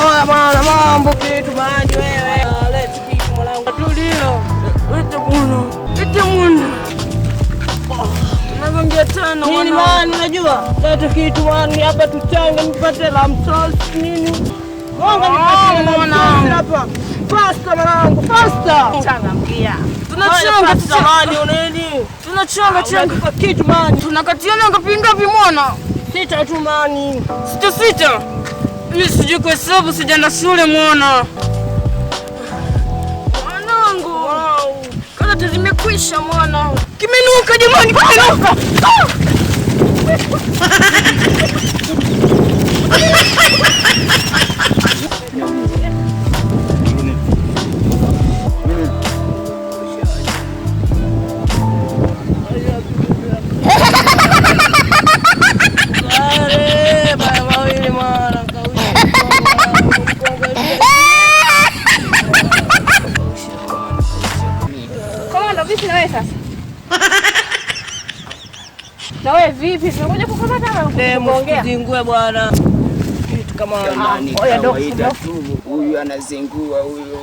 Oya bwana, mambo kitu maji wewe. Leti kitu mwanangu. Tulio. Ite muno. Ite muno. Tunaongea tena nini man, unajua? Leta kitu man, hapa tuchange nipate la msosi nini? Mwanga nipate la msosi hapa. Pasta mwanangu, pasta. Changamkia. Tunachanga samani uneni. Tunachanga changa kwa kitu mani. Tunakatiana ngapi ngapi mwana? Sita tu mani. Sita sita. Mimi sijui kuhesabu, sijaenda shule mwana. Mwanangu. Wow. Karata zimekwisha mwana. Kimenuka jamani, kimenuka. Ah! Wale, baya mawili mwana, kausha. Komando, vipi na wewe sasa? Na wewe vipi? Tunakuja kukamata ama kuongea? Zingue bwana. Kitu kama Jamani, oya, kawaida tu, huyu anazingua huyu.